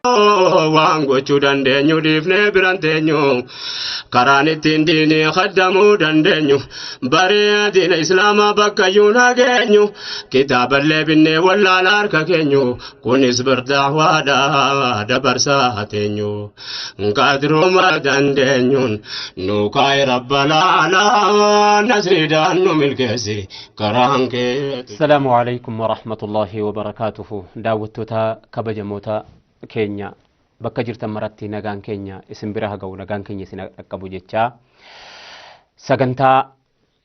Waan gochuu dandeenyu dhiifnee biran teenyu, karaan ittiin diinii kaddamuu dandeenyu, baree diina islaamaa bakkayyuu nageenyu, kitaaballee binnee wallaala harka keenyu, kunis birdaawaadha dabarsaa teenyu. Qadruma dandeenyuun nu kaa'e rabbalaalaa, nasriidhaan nu milkeessi karaan kee. السلام عليكم ورحمة الله وبركاته. Daawwattoota kabajamoota keenya bakka jirtan maratti, nagaan keenya isin bira haga'u, nagaan keenya isin dhaqqabu jechaa, sagantaa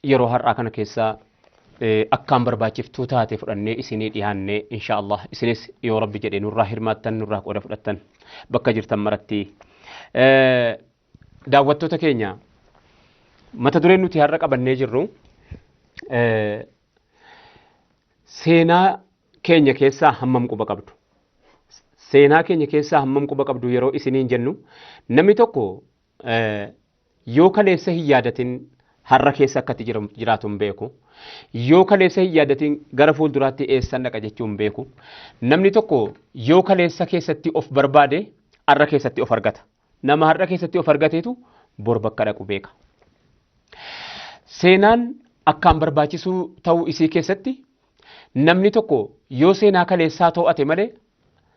yeroo har'aa kana keessa akkaan barbaachiftuu taate fudhannee isinii dhiyaannee, insha Allah isinis yoo rabbi jedhe nurraa hirmaattan, nurraa qooda fudhattan bakka jirtan maratti. Daawwattoota keenya, mata dureen nuti har'a qabannee jirru seenaa keenya keessaa hammam quba qabdu? Seenaa keenya keessaa hammam quba qabdu yeroo isiniin jennu, namni tokko yoo kaleessa hin yaadatin har'a keessa akkatti jiraatu hin beeku. Yoo kaleessa hin yaadatin gara fuulduraatti eessan dhaqa jechuu hin beeku. Namni tokko yoo kaleessa keessatti of barbaade har'a keessatti of argata. Nama har'a keessatti of argateetu bor bakka dhaqu beeka. Seenaan akkaan barbaachisuu ta'uu isii keessatti, namni tokko yoo seenaa kaleessaa to'ate malee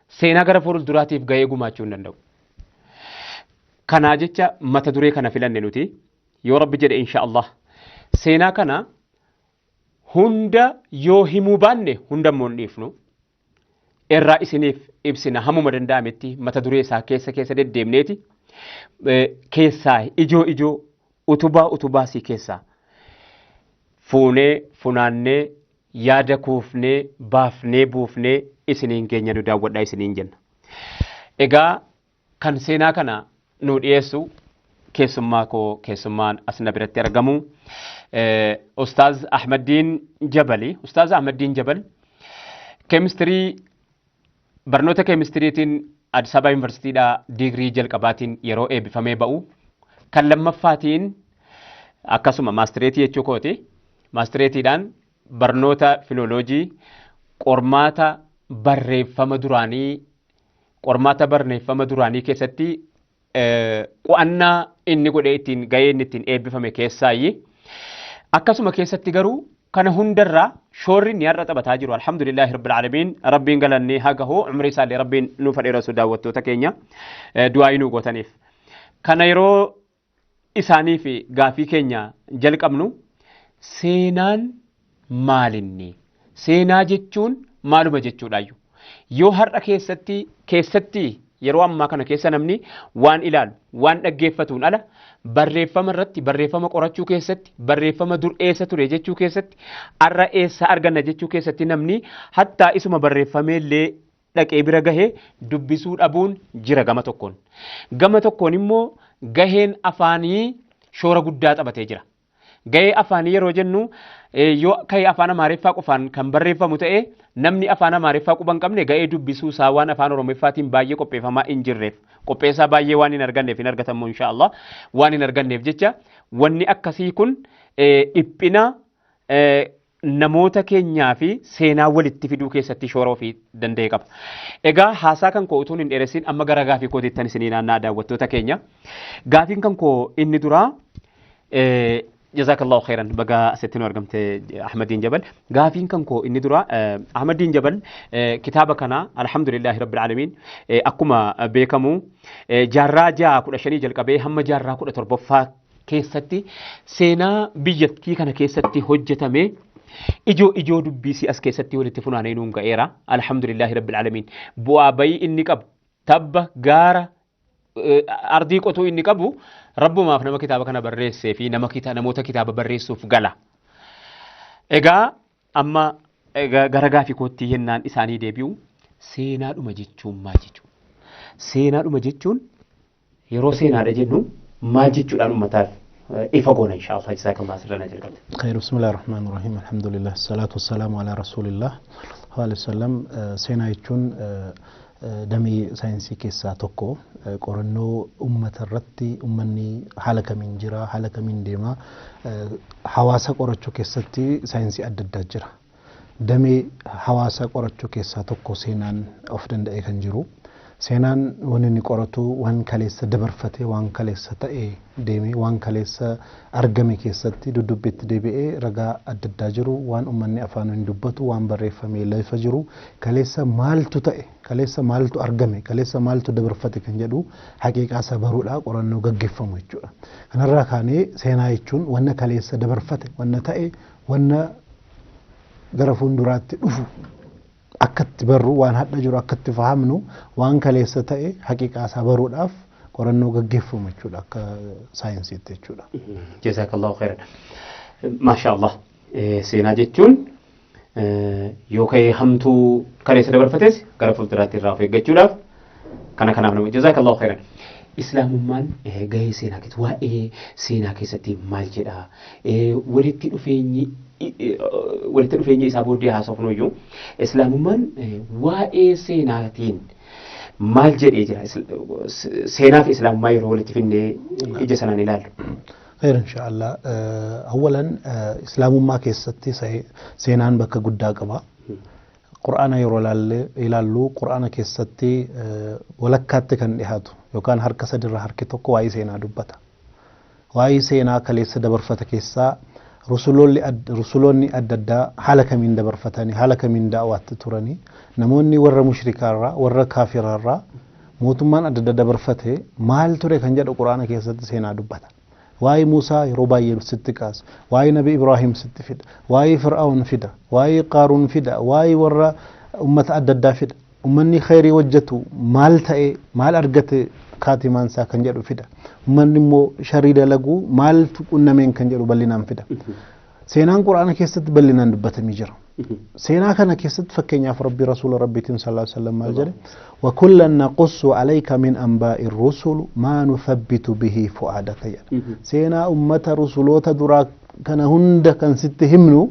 seenaa gara fuulduraatiif gahee gumaachuu hin danda'u. Kanaa jecha mata duree kana filanne nuti. Yoo rabbi jedhe, insha Allah, seenaa kana hunda yoo himuu baanne, hunda immoo hin dhiifnu. Irraa isiniif ibsina, hamuma danda'ametti mata duree isaa keessa keessa deddeemneeti keessaa ijoo ijoo, utubaa utubaa sii keessaa fuunee funaannee, yaada kuufnee baafnee buufnee isiniin keenya nu daawwadhaa isiniin jenna. Egaa kan seenaa kana nu dhiyeessu keessummaa koo, keessummaan as na biratti argamu Ustaaz Ahmaddiin Jabali. Ustaaz Ahmaddiin Jabal keemistirii, barnoota keemistiriitiin Addis Ababa Yuunivarsiitiidhaa digirii jalqabaatiin yeroo eebbifamee ba'u, kan lammaffaatiin akkasuma maastireetii jechuu kooti. Maastireetiidhaan barnoota filooloojii, qormaata barreeffama duraanii, qormaata barreeffama duraanii keessatti qo'annaa inni godhee ittiin gahee inni ittiin eebbifame keessaayyi. Akkasuma keessatti garuu kana hundarraa shoorri inni har'a taphataa jiru, alhamdulillahi rabbil aalamiin, rabbiin galannee haa gahu, umrii isaallee rabbiin nuuf dheeressu, daawwattoota keenya du'aa nuu gootaniif. Kana yeroo isaanii fi gaafii keenya jalqabnu, seenaan maalinni? Seenaa jechuun maaluma jechuudhaayyuu? Yoo har'a keessatti yeroo ammaa kana keessa namni waan ilaalu, waan dhaggeeffatuun ala, barreeffama irratti, barreeffama qorachuu keessatti, barreeffama dur eessa ture jechuu keessatti, har'a eessa arganna jechuu keessatti, namni hattaa isuma barreeffamee illee dhaqee bira gahee dubbisuu dhabuun jira gama tokkoon. Gama tokkoon immoo gaheen afaanii shoora guddaa taphatee jira. Gahee afaanii yeroo jennu, yoo ka'ee afaan Amaariffaa qofaan kan barreeffamu ta'e, namni afaan Amaariffaa quba hin qabne gahee dubbisuu isaa waan afaan Oromoffaatiin baay'ee qopheeffamaa hin jirreef, qopheessaa baay'ee waan hin arganneef, hin argatamu insha Allah, waan hin arganneef jecha, wanni akkasii kun dhiphina namoota keenyaa fi seenaa walitti fiduu keessatti shoora ofii danda'e qaba. Egaa haasaa kan koo utuun hin dheeressin, amma gara gaafii kootiittan isinii naannaa, daawwattoota keenya. Gaafiin kan koo inni duraa, jazakallahu khairan, baga asitti nu argamte Ahmadiin Jabal. Gaafiin kan koo inni dura, Ahmadiin Jabal, kitaaba kana, alhamdulillahi rabbil aalamiin, akkuma beekamu jaarraa 6 15 jalqabee hamma jaarraa 17ffaa keessatti seenaa biyyattii kana keessatti hojjetame ijoo ijoo dubbii as keessatti walitti funaanee nuun ga'eera. Alhamdulillahi rabbil aalamiin. Bu'aa bayii inni qabu, tabba gaara ardii qotuu inni qabu, rabbumaaf nama kitaaba kana barreessee fi nama namoota kitaaba barreessuuf gala. Egaa amma gara gaafii kootti yennaan isaanii deebi'u, seenaadhuma jechuun maal jechuudha? Seenaadhuma jechuun, yeroo seenaadha jennu maal jechuudhaan uummataaf ifa goona insha Allah? Jazakallah, sirra na jalqabde. خير، بسم الله الرحمن الرحيم، الحمد لله، الصلاة والسلام على رسول الله عليه وسلم. Seenaa jechuun damee saayinsii keessaa tokko, qorannoo uummata irratti, uummanni haala kamiin jira, haala kamiin deema, hawaasa qorachuu keessatti saayinsii adda addaa jira. Damee hawaasa qorachuu keessaa tokko seenaan of danda'e kan jiru. Seenaan wanni inni qoratu waan kaleessa dabarfate, waan kaleessa ta'e deeme, waan kaleessa argame keessatti dudubbitti deebi'ee ragaa adda addaa jiru, waan uummanni afaan hin dubbatu, waan barreeffamee lafa jiru, kaleessa maaltu ta'e, kaleessa maaltu argame, kaleessa maaltu dabarfate kan jedhu haqiiqaa isa baruudha qorannoo gaggeeffamu jechuudha. Kanarraa kaanee seenaa jechuun wanna kaleessa dabarfate, wanna ta'e, wanna gara fuulduraatti dhufu akkatti barru, waan hadha jiru akkatti fahamnu, waan kaleessa ta'e haqiiqaa isaa baruudhaaf qorannoo gaggeeffamu jechuudha akka saayinsiitti jechuudha. Jazakallahu khairan. Maasha Allah. Seenaa jechuun yoo ka'ee hamtuu kaleessa dabarfates gara fuulduraatti irraa of eeggachuudhaaf kana kanaaf nama jazakallahu khairan. Islaamummaan gahee seenaa keessatti waa'ee seenaa keessatti maal jedha? Walitti dhufeenyi isaa booddee haasofnu iyyuu Islaamummaan waa'ee seenaatiin maal jedhee jira? Seenaa fi Islaamummaa yeroo walitti finnee ija sanaan ilaallu. خير إن شاء الله. أولا islaamummaa keessatti seenaan bakka guddaa qaba. Qur'aana yeroo ilaallu Qur'aana keessatti walakkaatti kan dhihaatu yookaan harka sadirra harki tokko waa'ee seenaa dubbata. Waa'ee seenaa kaleessa dabarfata keessaa rusuloonni adda addaa haala kamiin dabarfatanii, haala kamiin da'waatti turanii, namoonni warra mushrikaarraa, warra kaafiraarraa mootummaan adda addaa dabarfate maal ture kan jedhu Qur'aana keessatti seenaa dubbata. Waa'ee Muusaa yeroo baay'ee sitti kaasa. Waa'ee Nabi Ibraahim sitti fida. Waa'ee Fir'aawun fida. Waa'ee Qaaruun fida. Waa'ee warra ummata adda addaa fida. Ummanni khayrii hojjetu maal ta'e, maal argate kaatimaan isaa kan jedhu fida. Ummanni immoo sharii dalagu maaltu qunnameen kan jedhu bal'inaan fida. Seenaan Quraana keessatti bal'inaan dubbatamee jira. Seenaa kana keessatti fakkeenyaaf Rabbi Rasuula Rabbiitiin sallallahu alaihi wasallam maal jedhe? وكلا نقص عليك من أنباء الرسل ما نثبت به فؤادك jedha. Seenaa ummata rusuloota duraa kana hunda kan sitti himnu,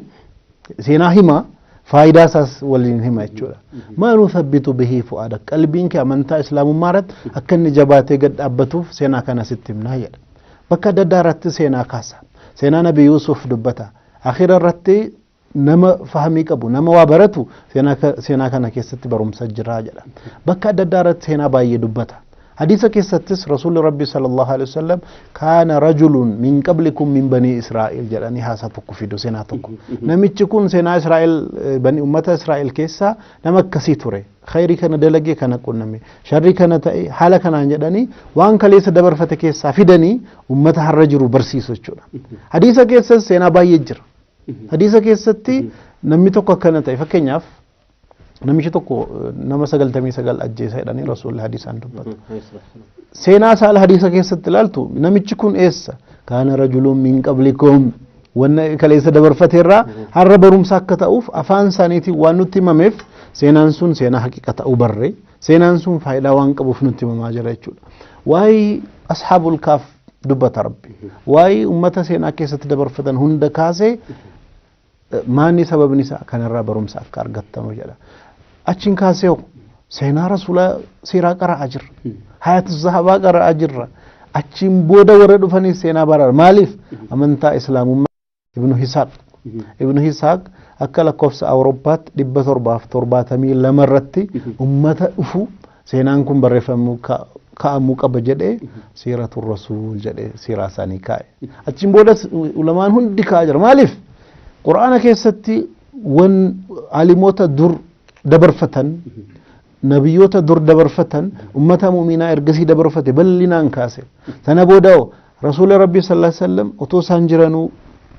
seenaa hima, faayidaa isaas waliin hima jechuudha. ما نثبت به فؤادك, qalbiin kee amantaa islaamummaa irratti akka inni jabaatee gad dhaabbatuuf seenaa kana sitti himnaa jedha. Bakka adda addaa irratti seenaa kaasa. Seenaa Nabi Yuusuf dubbata. Akhira irratti nama fahamii qabu, nama waa baratu seenaa kana keessatti barumsa jira jedha. Bakka adda addaa irratti seenaa baay'ee dubbata. Hadiisa keessattis Rasuulli Rabbi sallallahu alaihi wasallam كان رجل من قبلكم من بني إسرائيل jedhanii haasaa tokko fidu, seenaa tokko. Namichi kun seenaa Israa'el, bani ummata Israa'el keessaa nama akkasii ture. Khayrii kana dalagee kana qunname, sharrii kana ta'e haala kanaan jedhanii waan kaleessa dabarfate keessaa fidanii ummata har'a jiru barsiisu jechuudha. Hadiisa keessas seenaa baay'ee jira. Hadiisa keessatti namni tokko akkana ta'e, fakkeenyaaf namichi tokko nama 99 ajjeesa jedhanii Rasuulli hadiisaan dubbatu. Seenaa isaa hadiisa keessatti ilaaltu, namichi kun eessa? كان رجل من قبلكم, wanna kaleessa dabarfateerraa har'a barumsa akka ta'uuf afaan isaaniitiin waan nutti himameef seenaan sun seenaa haqiqa ta'uu barre, seenaan sun faayidaa waan qabuuf nutti himamaa jira jechuudha. Waa'ee ashaabul kaaf dubbata Rabbi. Waa'ee ummata seenaa keessatti dabarfatan hunda kaasee maanni sababni isaa kanarraa barumsa akka argattanu jedha. Achiin kaasee seenaa rasuulaa siiraa qara'aa jirra. Hayatu zahabaa qara'aa jirra. Achiin booda warra dhufanis seenaa baraara. Maaliif? Amantaa islaamummaa Ibnu Hisaaq. Ibnu Hisaaq akka lakkoofsa Awurooppaatti 772 irratti ummata dhufu seenaan kun barreeffamuu kaa'amuu qaba jedhee siiratu rasuul jedhee siiraa isaanii kaa'e. Achiin boodas ulamaan hundi kaa'aa jira. Maaliif? Qura'aana keessatti wan alimoota dur dabarfatan, nabiyyoota dur dabarfatan, ummata mu'minaa ergasii dabarfate bal'inaan kaase. Sana booda Rasuula Rabbii sallallahu alaihi wasallam otoo isaan jiranuu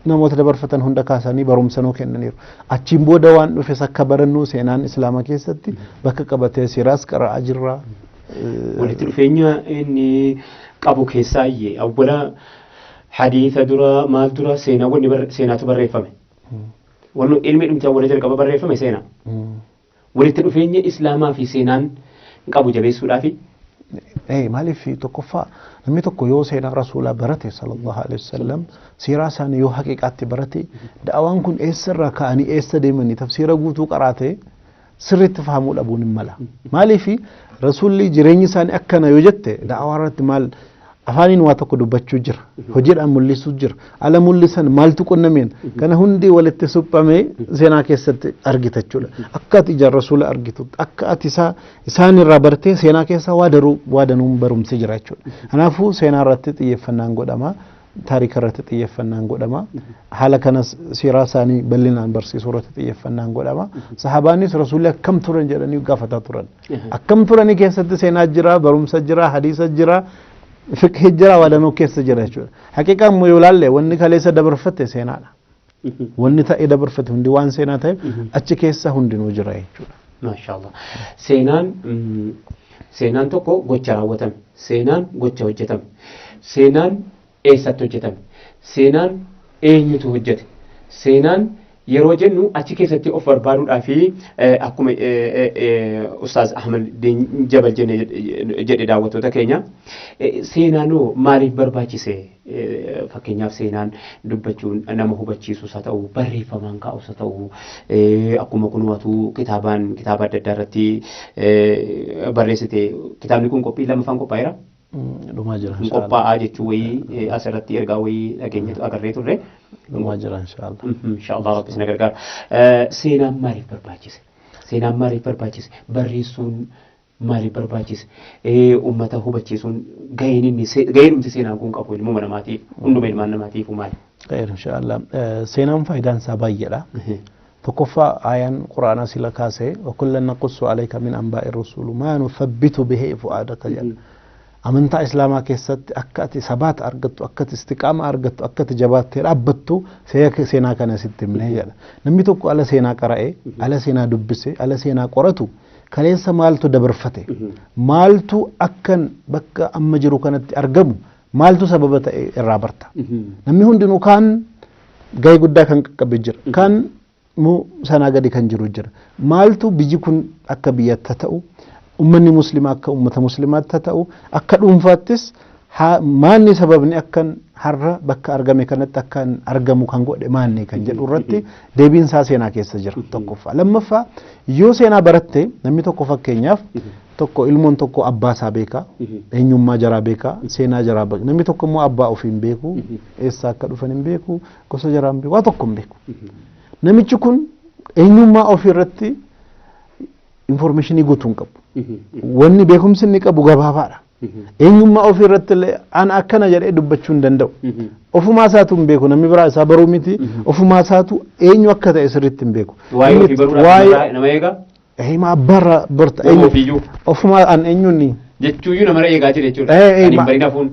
namoota dabarfatan hunda kaasanii barumsa nuu kennaniiru. Achiin booda waan dhufes akka barannu seenaan islaama keessatti bakka qabatee siiraas qara'aa jirra. Walitti dhufeenya inni qabu keessaa iyyee awwala hadiisa dura maal dura seenaa wanni seenaatu barreeffame. Wanni ilmi dhumti awwala jalqaba barreeffame seenaa. Walitti dhufeenya islaamaa fi seenaan qabu jabeessuudhaafi. Maaliif? Tokkoffaa, namni tokko yoo seenaa rasuulaa barate sallallahu alaihi wasallam, siiraa isaanii yoo haqiqaatti barate, da'awaan kun eessarraa ka'anii eessa deemanii tafsiira guutuu qaraate sirriitti fahamuu dhabuun hin mala. Maaliif? Rasuulli jireenyi isaanii akkana yoo jette da'awaa irratti maal Afaaniin waa tokko dubbachuu jira, hojiidhaan mul'isuu jira, ala mul'isan maaltu qunnameen kana hundi walitti suphamee seenaa keessatti argita jechuudha. Akka ati ijaan rasuula argitu, akka ati isaan irraa bartee seenaa keessa waa daruu waa danuun barumsi jira jechuudha. Kanaafuu seenaa irratti xiyyeeffannaan godhama. Taarika irratti xiyyeeffannaan godhama. Haala kanas siiraa isaanii bal'inaan barsiisuu irratti xiyyeeffannaan godhama. Sahabaanis rasuulli akkam turan jedhanii gaafataa turan. Akkam turanii keessatti seenaa jira, barumsa jira, hadiisa jira, fiqhii jira, waa danuu keessa jira jechuudha. Haqiiqaan immoo yoo ilaalle wanni kaleessa dabarfatte seenaadha. Wanni ta'ee dabarfate hundi waan seenaa ta'eef achi keessa hundinuu jira jechuudha. Maashaallah. Seenaan seenaan tokko gocha raawwatame. Seenaan gocha hojjetame. Seenaan eessatti hojjetame? Seenaan eenyutu hojjete? Seenaan yeroo jennu achi keessatti of barbaaduudhaa fi akkuma Ustaaz Ahmad Jabal jedhe daawwattoota keenya seenaanoo maaliif barbaachise? Fakkeenyaaf seenaan dubbachuun nama hubachiisus haa ta'u, barreeffamaan kaa'us haa ta'u, akkuma kunuwatu kitaabaan kitaaba adda addaa irratti barreessite. Kitaabni kun qophii lammaffaan qophaa'eera. Dhumaa jira. Qophaa'aa jechuu wayii asirratti ergaa wayii dhageenyetu agarree turre. Dhumaa jira inshaallah. Inshaallah Rabbi isin gargaara. Seenaan maaliif barbaachise? Seenaan maaliif barbaachise? Barreessuun maaliif barbaachise? Uummata hubachiisuun gaheen inni gaheen nuti seenaan kun qabu ilmuma namaatiif hunduma ilmaan namaatiif maali? Khayr inshaallah. Seenaan faayidaan isaa baay'eedha. Tokkoffaa ayaan quraanaa sila kaasee وكلا نقص عليك من أنباء الرسل ما نثبت به فؤادك jedha. Amantaa islaamaa keessatti akka ati sabaata argattu, akka ati istiqaama argattu, akka ati jabaattee dhaabbattu seenaa kana sitti himne jedha. Namni tokko ala seenaa qara'e, ala seenaa dubbise, ala seenaa qoratu kaleessa maaltu dabarfate, maaltu akkan bakka amma jiru kanatti argamu, maaltu sababa ta'e irraa barta. Namni hundinuu kaan gahee guddaa kan qaqqabe jira, kaan immoo sanaa gadi kan jiru jira. Maaltu biyyi kun akka biyyatti ta'u, ummanni muslimaa akka ummata muslimaatti ta'u, akka dhuunfaattis maanni sababni akkan har'a bakka argame kanatti akkan argamu kan godhe maanni kan jedhu irratti deebiin isaa seenaa keessa jira tokkoffaa. Lammaffaa yoo seenaa baratte namni tokko fakkeenyaaf tokko ilmoon tokko abbaa isaa beeka, eenyummaa jaraa beeka, seenaa jaraa beeka. Namni tokko immoo abbaa ofii hin beeku, eessaa akka dhufan hin beeku, gosa jaraa hin beeku, waa tokko hin beeku. Namichi kun eenyummaa ofii irratti informationii guutuu hin qabu. Wanni beekumsi inni qabu gabaabaadha. Eenyummaa ofii irratti illee an akkana jedhee dubbachuu hin danda'u. Ofumaa isaatu hin beeku, namni biraa isaa baruu miti. Ofumaa isaatu eenyu akka ta'e sirriitti hin beeku. Waa'ee ofii baruudhaaf nama eegaa? Hima abbaarraa barta. Ofiiyyuu. Ofumaa an eenyuun Jechuuyyuu nama eegaa jira jechuudha. Kan hin barin hafuun.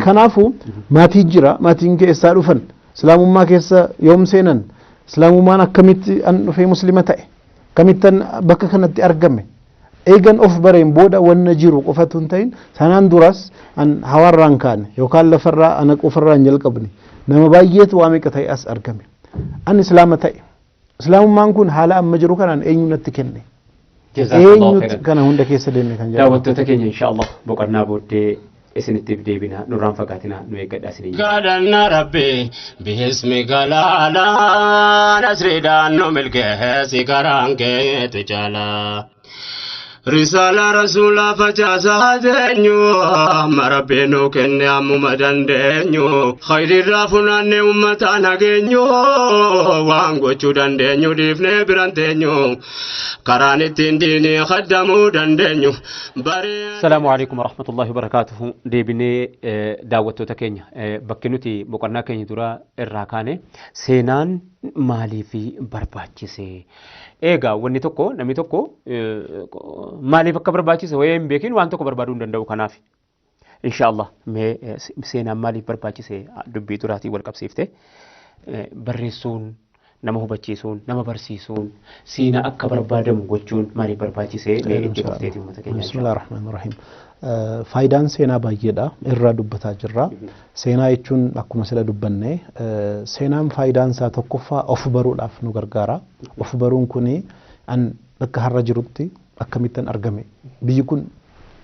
Kanaafuu maatii jira, maatiin keessaa dhufan, islaamummaa keessa yoom seenan, islaamummaan akkamitti an dhufee muslima ta'e, akkamittan bakka kanatti argame. Eegan of bareen booda wanna jiru qofatu hin ta'in sanaan duras an hawaarraan kaane yookaan lafarraa ana qofarraa hin jalqabne, nama baay'eetu waa meeqa ta'e as argame. An islaama ta'e. Islaamummaan kun haala amma jiru kanaan eenyu natti kenne? Eenyutu kana hunda keessa deeme kan jedhamu. Daawwattoota keenya inshaallah boqonnaa booddee isinitti deebina, nurraan fagaatina, nu eeggadhaa isiniin. Kadhanna Rabbi bihismi galaalaa nasriidhaan nu milkeessi karaan keetu caalaa. Risaala rasuulaa facaasaa teenyu amma Rabbi nu kenne ammuma dandeenyu khayrirraa funaanne uummataan hageenyu waan gochuu dandeenyu dhiifnee biran teenyu karaan ittiin diinii kaddamuu dandeenyu. Salaamu alaikum warahmatullahi wabarakatuhu. Deebinee daawwattoota keenya bakki nuti boqonnaa keenya dura irraa kaane seenaan maaliif barbaachise? Egaa wanni tokko namni tokko maaliif akka barbaachise wayii hin beekin waan tokko barbaaduu hin danda'u kanaaf. Inshaallah mee seenaan maaliif barbaachise dubbii duraatiin wal qabsiifte barreessuun, nama hubachiisuun, nama barsiisuun, seenaa akka barbaadamu gochuun maaliif barbaachise mee itti fufteeti uummata keenya. Bismillah ar-Rahmaan ar-Rahiim. Faayidaan seenaa baay'eedha. Irraa dubbataa jirra. Seenaa jechuun akkuma sila dubbanne seenaan faayidaan isaa tokkoffaa of baruudhaaf nu gargaara. Of baruun kuni an bakka har'a jirutti akkamittan argame? Biyyi kun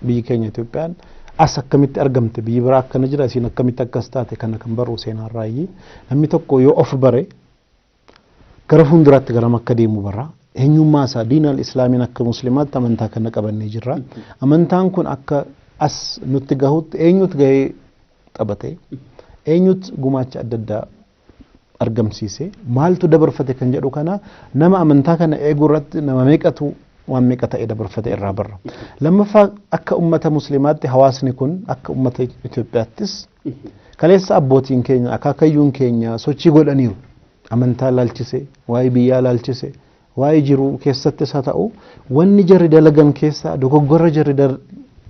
biyyi keenya Itoophiyaan as akkamitti argamte? Biyyi biraa akkana jira, isiin akkamitti akkas taate kana kan baru seenaarraayi. Namni tokko yoo of bare gara fuulduraatti garam akka deemu bara. Eenyummaa isaa diinal islaamiin akka muslimaatti amantaa kana qabannee jirra. Amantaan kun akka as nutti gahutti eenyutu gahee taphate, eenyutu gumaacha adda addaa argamsiise, maaltu dabarfate kan jedhu kana nama amantaa kana eeguu irratti nama meeqatu waan meeqa ta'e dabarfate irraa barra. Lammaffaa, akka ummata muslimaatti hawaasni kun, akka ummata Itoophiyaattis, kaleessa abbootiin keenya, akaakayyuun keenya sochii godhaniiru. Amantaa laalchise, waa'ee biyyaa laalchise, waa'ee jiruu keessattis haa ta'u, wanni jarri dalagan keessaa dogoggora jarri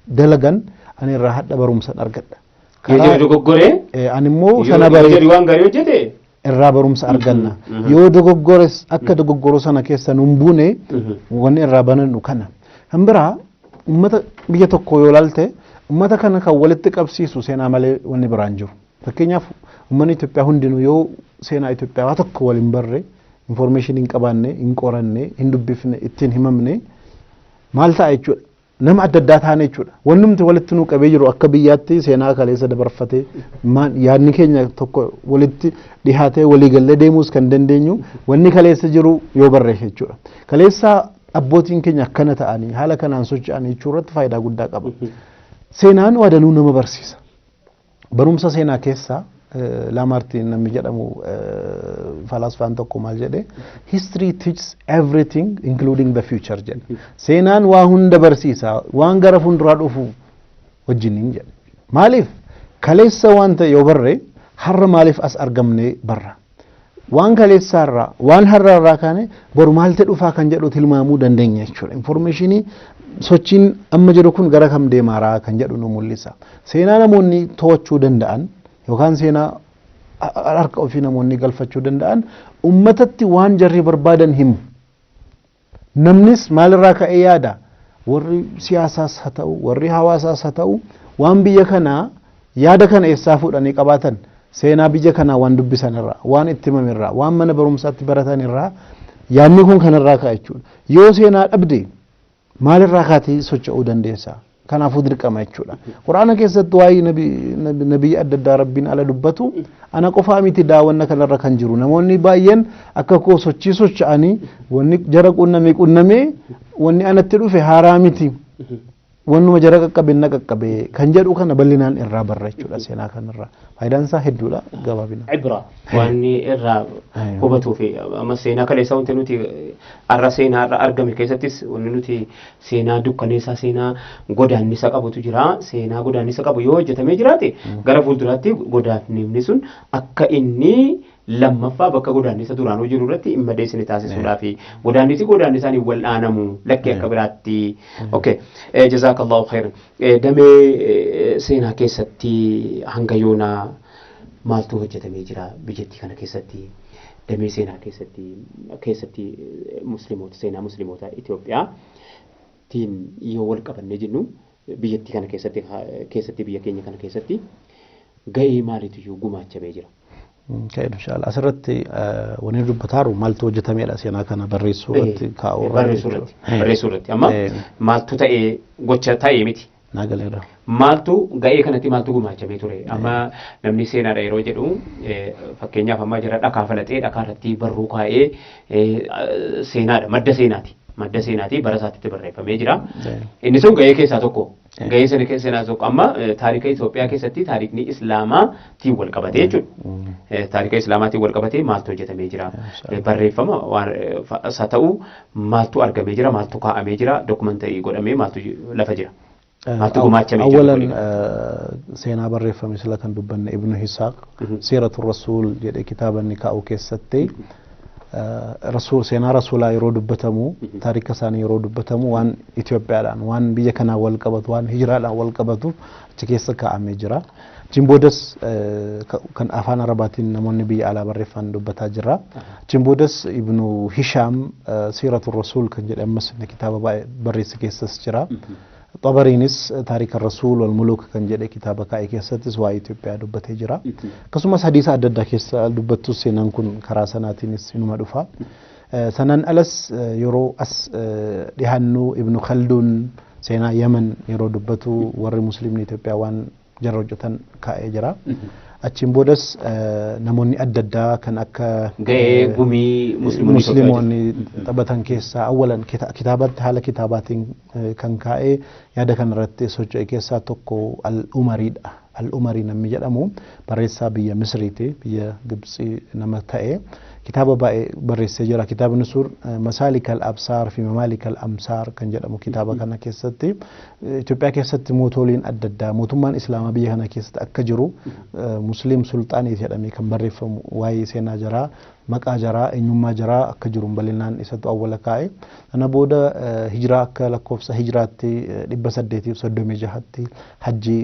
dalagan ani irraa hadha barumsan argadha. Yoo jarri dogoggoree Ani immoo yoo sana yoo baree jarri waan gaarii hojjete irraa barumsa arganna. Yoo dogoggores akka dogoggoroo sana keessa nun buune wanni irraa banannu kana. Kan biraa, ummata biyya tokko yoo ilaalte, ummata kana kan walitti qabsiisu seenaa malee wanni biraan jiru. Fakkeenyaaf, uummanni Itoophiyaa hundinuu yoo seenaa Itoophiyaa waa tokko wal hin barre, information hin qabaanne, hin qoranne, hin dubbifne, ittiin himamne, maal ta'a jechuudha? Nama adda addaa taane jechuudha. Wannumti walitti nu qabee jiru akka biyyaatti seenaa kaleessa dabarfatee yaadni keenya tokko walitti dhihaatee waliigallee deemuus kan dandeenyu wanni kaleessa jiru yoo barreesse jechuudha. Kaleessa abbootiin keenya akkana ta'anii haala kanaan socho'anii jechuu irratti faayidaa guddaa qaba. Seenaan waa danuu nama barsiisa. Barumsa seenaa keessaa Laamartiin namni jedhamu falaasfaan tokko maal jedhe? "History teaches everything, including the future" jedhe. Seenaan waa hunda barsiisa, waan gara fuulduraa dhufu wajjiniin jedhe. Maaliif? Kaleessa waan ta'e yoo barre, har'a maaliif as argamne barra. Waan kaleessaarraa, waan har'aarraa kaane boru maaltu dhufaa kan jedhu tilmaamuu dandeenya jechuudha. Informationii sochiin amma jiru kun gara kam deemaaraa kan jedhu nu mul'isa. Seenaa namoonni to'achuu danda'an yookaan seenaa harka ofii namoonni galfachuu danda'an ummatatti waan jarri barbaadan himu. Namnis maalirraa ka'ee yaada? Warri siyaasaas haa ta'u, warri hawaasaas haa ta'u, waan biyya kanaa yaada kana eessaa fuudhanii qabaatan? Seenaa biyya kanaa waan dubbisan irraa, waan itti himame irraa, waan mana barumsaatti baratan irraa yaadni kun kanarraa ka'a jechuudha. Yoo seenaa dhabde maalirraa kaatee socho'uu dandeessa? Kanaafuu dirqama jechuudha. Quraana keessatti waa'ee nabii adda addaa Rabbiin ala dubbatu, ana qofaa miti daawwanna kanarra kan jiru. Namoonni baay'een akka koo sochii socho'anii wanni jara qunname qunnamee wanni anatti dhufe haaraa miti. Wannuma jara qaqqabe na qaqqabe kan jedhu kana bal'inaan irraa barra jechuudha seenaa kanarraa. Faayidaan isaa hedduudha gabaabinaan. Ibra waan irraa hubatuu fi amma seenaa kaleessa wanti nuti har'a seenaa irra argame keessattis wanni nuti seenaa dukkaneessaa, seenaa godaannisa qabutu jira. Seenaa godaannisa qabu yoo hojjetamee jiraate, gara fuulduraatti godaannifni sun akka inni lammaffaa bakka godaannisa duraanuu jiru irratti hin madeessine taasisuudhaa fi godaannisi godaannisaan hin wal'aanamu lakkee akka biraatti. Okay. Jazaakallahu khairan. Damee seenaa keessatti hanga yoonaa maaltu hojjetamee jira biyyattii kana keessatti, damee seenaa keessatti musliimoota, seenaa musliimoota Itoophiyaa tiin yoo wal qabannee jennu, biyyattii kana keessatti, biyya keenya kana keessatti gahee maaliitu iyyuu gumaachamee jira? Ka'e inshallah asirratti wanni dubbataaru maaltu hojjetamedha seenaa kana barreessuu irratti, kaa'uu Barreessuu irratti amma maaltu ta'ee, gocha ta'ee miti. Naa galeera. Maaltu ga'ee kanatti maaltu gumaachamee ture? Amma namni seenaadha yeroo jedhu, fakkeenyaaf amma jara dhakaa falaxee dhakaa irratti barruu kaa'ee seenaadha, madda seenaati. Madda seenaati, bara isaatti barreeffamee jira. Inni sun ga'ee keessaa tokko. Ga'ee sana keessaa tokko amma taarika Itoophiyaa keessatti taarikni Islaamaatiin wal qabatee jechuudha. Taarika Islaamaatiin wal qabatee maaltu hojjetamee jira? Barreeffama waan isa ta'u maaltu argamee jira? Maaltu kaa'amee jira? Dokumentii godhamee maaltu lafa jira? Maaltu gumaachamee jira? Awwalan seenaa barreeffame sila kan dubbanne Ibnu Hisaaq Siiratu Rasuul jedhe kitaaba inni kaa'u keessatti, rasuul seenaa rasuulaa yeroo dubbatamu, taarika isaanii yeroo dubbatamu, waan Itoophiyaadhaan, waan biyya kanaan wal qabatu, waan hijiraadhaan wal qabatu achi keessa kaa'amee jira. Achiin boodas kan afaan Arabaatiin namoonni biyya alaa barreeffan dubbataa jira. Achiin boodas Ibnu Hishaam Siiratu Rasuul kan jedhe ammas inni kitaaba barreesse keessas jira. Xabariinis Taarika Rasuul wal Muluk kan jedhe kitaaba kaa'e keessattis waa'ee Itoophiyaa dubbatee jira. Akkasumas hadiisa adda addaa keessa dubbattus seenaan kun karaa sanaatiinis inuma dhufa. Sanaan alas yeroo as dhihaannu Ibnu Khalduun seenaa Yemen yeroo dubbatu warri Musliimni Itoophiyaa waan jara hojjetan kaa'ee jira. Achiin boodas namoonni adda addaa kan akka Ga'ee gumii musliimoonni musliimoonni taphatan keessaa awwalan kitaabatti haala kitaabaatiin kan kaa'ee yaada kanarratti socho'e keessaa tokko Al-Umariidha. Al-Umarii namni jedhamu barreessaa biyya Misriiti, biyya Gibxii nama ta'e kitaaba baay'ee barreessee jira. Kitaabni sun Masaalik al-Absaar fi Mamaalik al-Amsaar kan jedhamu kitaaba kana keessatti Itoophiyaa keessatti mootoliin adda addaa mootummaan Islaamaa biyya kana keessatti akka jiru Musliim Sulxaaniit jedhamee kan barreeffamu waa'ee seenaa jaraa, maqaa jaraa, eenyummaa jaraa akka jiru bal'inaan isatu awwala kaa'e. Kana booda hijiraa akka lakkoofsa hijiraatti 836tti hajjii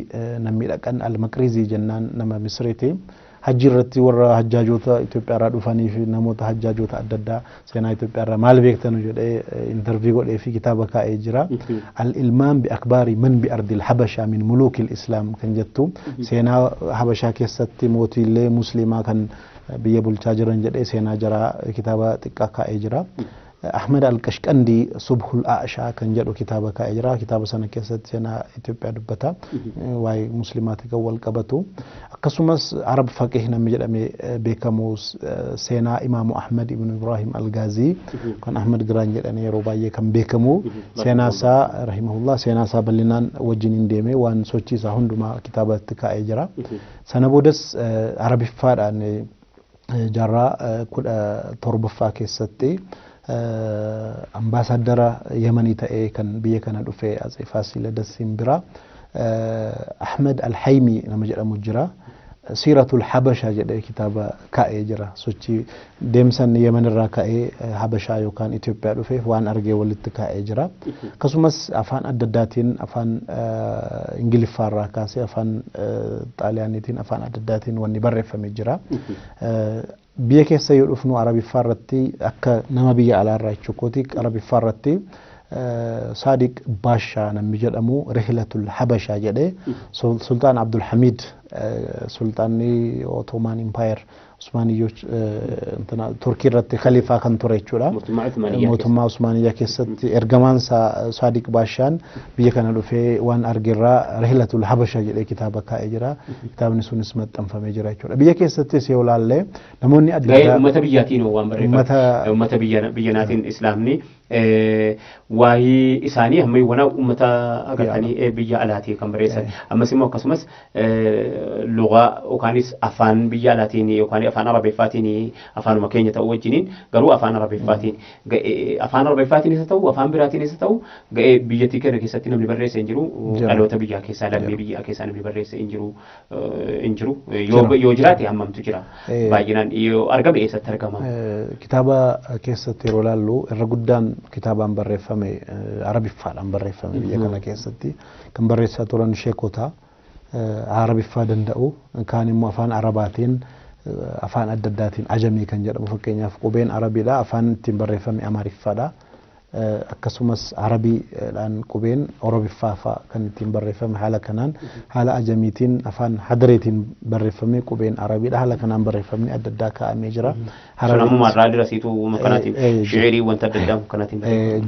namni dhaqan Al-Maqrizii jennaan nama Misriiti. Hajji irratti warra hajjaajoota Itoophiyaa irraa dhufanii fi namoota hajjaajoota adda addaa seenaa Itoophiyaa irraa maal beektanu jedhee interview godhee fi kitaaba kaa'ee jira. Al-Ilmaam bi akbaarii man bi ardil Habashaa min muluukil Islaam kan jettu seenaa Habashaa keessatti mootiilee musliimaa kan biyya bulchaa jiran jedhee seenaa jaraa kitaaba xiqqaa kaa'ee jira. Ahmad Al-Qashqandii Subhul A'shaa kan jedhu kitaaba kaa'ee jira. Kitaaba sana keessatti seenaa Itoophiyaa dubbata. Waa'ee musliimaati kan wal qabatu. Akkasumas Arab Faqih namni jedhamee beekamu seenaa Imaamu Ahmad ibn Ibrahim Al-Gaazii kan Ahmad Giraan jedhanii yeroo baay'ee kan beekamu seenaa isaa rahimahullah seenaa isaa bal'inaan wajjin hin deeme waan sochii isaa hundumaa kitaabatti kaa'ee jira. Sana boodas Arabiffaadhaan jaarraa 17ffaa keessatti ambaasaadara Yemanii ta'ee kan biyya kana dhufe Atsee Faasiladasiin bira Ahmed Alhaymii nama jedhamu jira. Siiratul Habashaa jedhee kitaaba kaa'ee jira. Sochii deemsan Yemen irraa ka'ee Habashaa yookaan Itoophiyaa dhufee waan argee walitti kaa'ee jira. Akkasumas afaan adda addaatiin afaan Ingiliffaa irraa kaasee afaan Xaaliyaaniitiin afaan adda addaatiin wanni barreeffamee jira. Biyya keessa yoo dhufnu Arabiffaa irratti akka nama biyya alaa irraa jechuukooti Arabiffaa irratti Saadiq Baashaa namni jedhamu Rihlatul Habashaa jedhee Sultaan Abdulhamid sultaanni Ottoman Empire Usmaaniyyoch Turkii irratti khaliifaa kan ture jechuudha. Mootummaa Usmaaniyyaa keessatti ergamaan Saadiq Baashaan biyya kana dhufee waan argerraa Rihlatul Habashaa jedhee kitaaba kaa'ee jira. Kitaabni sunis maxxanfamee jira jechuudha. Biyya keessattis yoo ilaalle namoonni adda addaa. Uummata biyyaatiin waan barreeffame. Uummata biyya naatiin Islaamni waa'ee isaanii amma wana uummata agartanii biyya alaatii kan barreessan. Ammas immoo akkasumas lugaa yookaanis afaan biyya alaatiin yookaan afaan Arabeeffaatiin afaanuma keenya ta'uu wajjiniin garuu afaan Arabeeffaatiin afaan Arabeeffaatiin isa ta'u afaan biraatiin isa ta'u ga'ee biyyattii kana keessatti namni barreesse hin jiru. Dhaloota biyyaa keessaa lammii biyyaa keessaa namni barreesse hin jiru hin jiru. Yoo jiraate hammamtu jira? Baay'inaan yoo argame eessatti argama? Kitaaba keessatti yeroo ilaallu irra guddaan kitaabaan barreeffame Arabiffaadhaan barreeffame biyya kana keessatti kan barreessaa turan sheekota Arabiffaa danda'u kaan immoo afaan Arabaatiin afaan adda addaatiin ajamii kan jedhamu fakkeenyaaf qubeen Arabiidha afaan ittiin barreeffame Amaariffaadha. Akkasumas Arabiidhaan qubeen Oromiffaa fa'a kan ittiin barreeffame haala kanaan haala ajamiitiin afaan Hadareetiin barreeffame qubeen Arabiidha haala kanaan barreeffamni adda addaa kaa'amee jira. Sun ammoo irraa dirasiitu kanaatiin shi'irii wanta adda addaa kanaatiin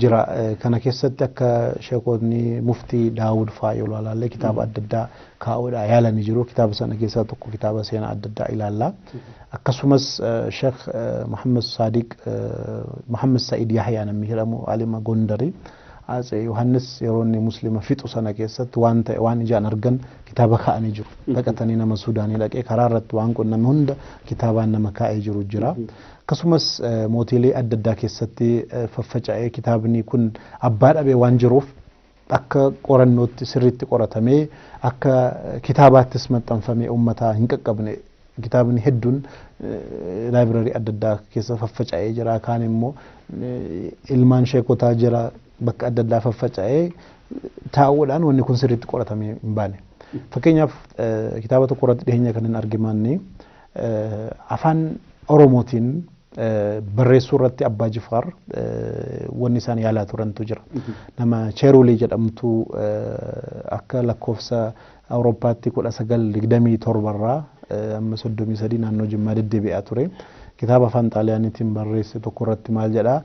jira. Kana keessatti akka sheekotni muftii Daawud fa'a yoo ilaalle kitaaba adda addaa kaa'uudha yaalanii jiru. Kitaaba sana keessaa tokko kitaaba seenaa adda addaa ilaalla. Akkasumas Sheekh Muhammad Saadiq Muhammad Sa'id Yahyaa namni jedhamu alima Gondari Atsee Yohaannis yeroo inni muslima fixu sana keessatti waan ta'e waan ijaan argan kitaaba kaa'anii jiru. Dhaqatanii nama Suudaanii dhaqee karaa irratti waan qunname hunda kitaabaan nama kaa'ee jiru jira. Akkasumas mootiilee adda addaa keessatti faffaca'ee kitaabni kun abbaa dhabee waan jiruuf akka qorannootti sirriitti qoratamee akka kitaabaattis maxxanfamee uummataa hin qaqqabne kitaabni hedduun laayibrarii adda addaa keessa faffaca'ee jira. Kaan immoo ilmaan sheekotaa jira bakka adda addaa faffaca'ee taa'uudhaan wanni kun sirriitti qoratamee hin baane. Fakkeenyaaf kitaaba tokko irratti dhiyeenya kan hin argimanne afaan Oromootiin barreessuu irratti Abbaa Jifaar wanni isaan yaalaa turantu jira. Nama Cheerulii jedhamtu akka lakkoofsa Awurooppaatti 1927 irraa amma 33 naannoo Jimmaa deddeebi'aa ture. Kitaaba afaan Xaaliyaaniitiin barreesse tokko irratti maal jedhaa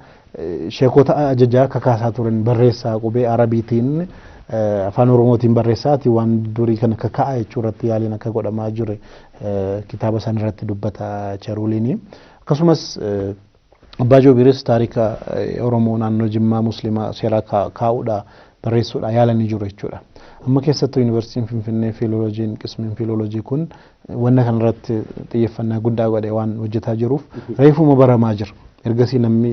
sheekota ajajaa kakaasaa turan barreessaa qubee Arabiitiin Afaan Oromootiin barreessaati waan durii kan akka ka'a jechuu irratti yaaliin akka godhamaa jire kitaaba san irratti dubbata Charuuliini. Akkasumas Abbaa Joobiris taarika Oromoo naannoo Jimmaa Muslimaa seera kaa'uudha barreessuudha yaalanii jiru jechuudha. Amma keessattuu Yuunivarsiitiin Finfinnee fiilooloojiin qismiin fiilooloojii kun wanna kanarratti xiyyeeffannaa guddaa godhee waan hojjetaa jiruuf reefuma baramaa jira. Ergasii namni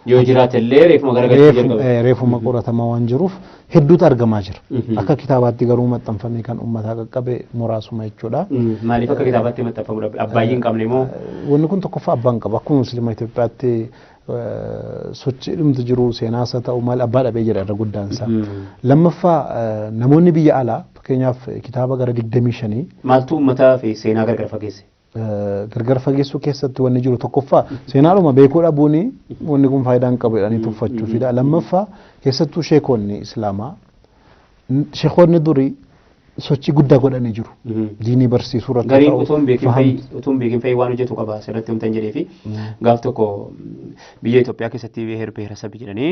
Yoo jiraate illee reefuma garagalchuu jalqabe. Reefuma qoratamaa waan jiruuf hedduutu argamaa jira. Akka kitaabaatti garuu maxxanfamee kan uummataa qaqqabe muraasuma jechuudha. Maaliif akka kitaabaatti maxxanfamuu dhabe? Abbaayyii hin qabne moo? Wanni kun tokkoffaa abbaan qaba. Akkuma Musliima Itoophiyaatti sochii dhumti jiru seenaas haa ta'u maal abbaa dhabee jira irra guddaan isaa. Lammaffaa namoonni biyya alaa fakkeenyaaf kitaaba gara 25 Maaltu uummataa fi seenaa gargar fageesse? Gargar fageessuu keessatti wanni jiru tokkoffaa seenaadhuma beekuu dhabuun wanni kun faayidaa hin qabu jedhanii tuffachuufidha. Lammaffaa keessattuu sheekonni Islaamaa sheekonni durii sochii guddaa godhanii jiru. Diinii barsiisuu irratti Gariin utuu hin beekin fa'i utuu hin beekin fa'i waan hojjetu qaba asirratti wanta hin jedhee fi gaaf tokko biyya Itoophiyaa keessatti ብሔር ብሔረሰብ jedhanii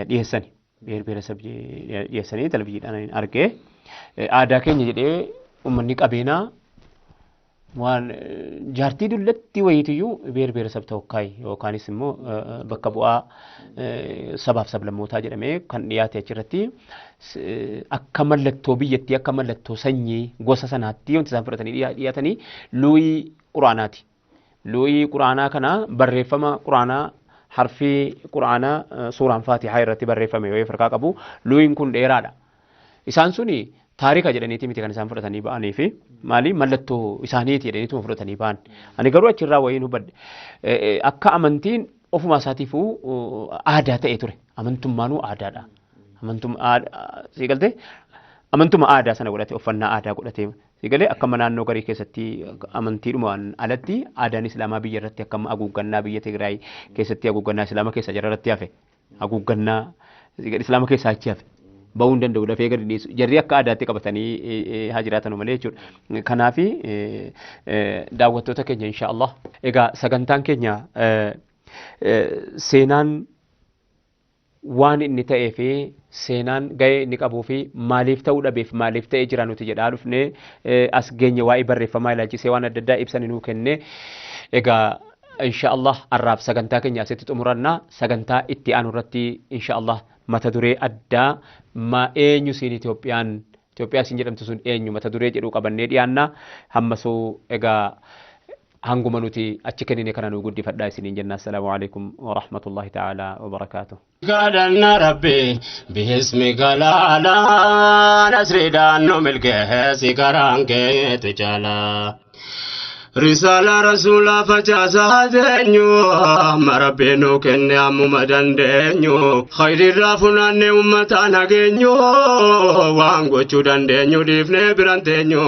dhiyeessani. ብሔር ብሔረሰብ dhiyeessanii televizyiidhaan argee aadaa keenya jedhee uummanni qabeenaa waan jaartii dullatti wayiitiyyuu ብሔር ብሔረሰብ ተወካይ yookaanis immoo bakka bu'aa sabaaf sablammootaa jedhamee kan dhiyaate achirratti akka mallattoo biyyattii akka mallattoo sanyii gosa sanaatti wanti isaan fudhatanii dhiyaatanii luuyii quraanaati. Luuyii quraanaa kana barreeffama quraanaa harfii quraanaa suuraan faatihaa irratti barreeffame yoo farkaa qabu luuyiin kun dheeraadha. Isaan suni taarika jedhaniiti miti kan isaan fudhatanii ba'anii fi maali mallattoo isaaniiti jedhaniituma fudhatanii ba'an. Ani garuu achirraa wayiin hubadhe. Akka amantiin ofuma isaatiifuu aadaa ta'e ture. Amantummaanuu aadaadha. Amantummaa sii galtee amantuma aadaa sana godhate uffannaa aadaa godhate sii galee akkama naannoo garii keessatti amantiidhumaan alatti aadaan islaamaa biyya irratti akkama haguuggannaa biyya Tigraay keessatti haguuggannaa islaama keessa jara irratti hafe haguuggannaa islaama keessaa achi hafe. Ba'uu hin danda'u dafee gadi dhiisu jarri akka aadaatti qabatanii haa jiraatanu malee jechuudha. Kanaafi daawwattoota keenya insha Allah egaa sagantaan keenya seenaan waan inni ta'ee fi seenaan ga'ee inni qabuu fi maaliif ta'uu dhabeef maaliif ta'ee jira nuti jedhaa dhufnee as geenye waa'ee barreeffamaa ilaalchisee waan adda addaa ibsan nuu kenne egaa insha Allah arraaf sagantaa keenya asitti xumurannaa sagantaa itti aanu irratti insha Allah mata duree addaa ma eenyu siin Itoophiyaan Itoophiyaa siin jedhamtu sun eenyu mata duree jedhu qabannee dhiyaanna hammasuu egaa hanguma nuti achi kennine kana nu guddifadhaa isiniin jenna assalaamu alaikum wa rahmatullahi ta'ala wa barakaatuh. Kadhanna Rabbi bihismi galaalaa nasriidhaan nu milkeessi karaan keetu caalaa. Risaala rasuulaa facaasaa teenyu amma Rabbi nu kenne ammuma dandeenyu khayrirraa funaanne uummataan hageenyu waan gochuu dandeenyu dhiifnee biran teenyu.